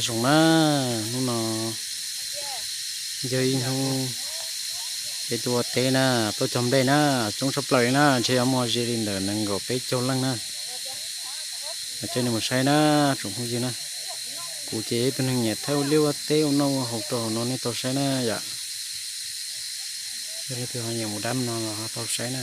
Zoo na, hnub no yog ib hnub peb tuaj ua teb na, tuaj cog nplej na, coob tshaj plaws li na, ntshe yuav muaj ze li ntawm nees nkaum peb caug leej na. Coj nej mus saib na, tsoom phooj ywg na. Kuv ces ib tug neeg nyiam thaij ua liaj ua teb ua noj ua haus rau hauv no nej tau saib na yom. Yog leej twg ho nyiam mus dab no los ho tau saib na.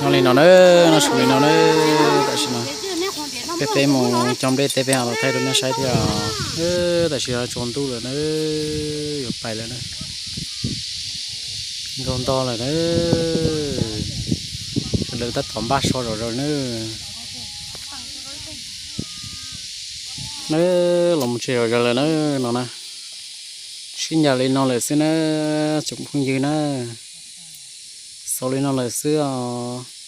Nyob li no na, noj su li no na, tam sim no peb peb mus cog nplej teb peb ho los thaij rau nej saib thiab. Tam sim no tsaus ntuj lawm na, yuav pais lawm na, nkaus nto lawm na, sawv daws tab tom npaj so zom zaws na. Na, los mus tsev zom zaws lawm na, no na, tsis Sib ncaim li no lawm xwb na, tsoom phooj ywg na. Xaus li no lawm xwb os.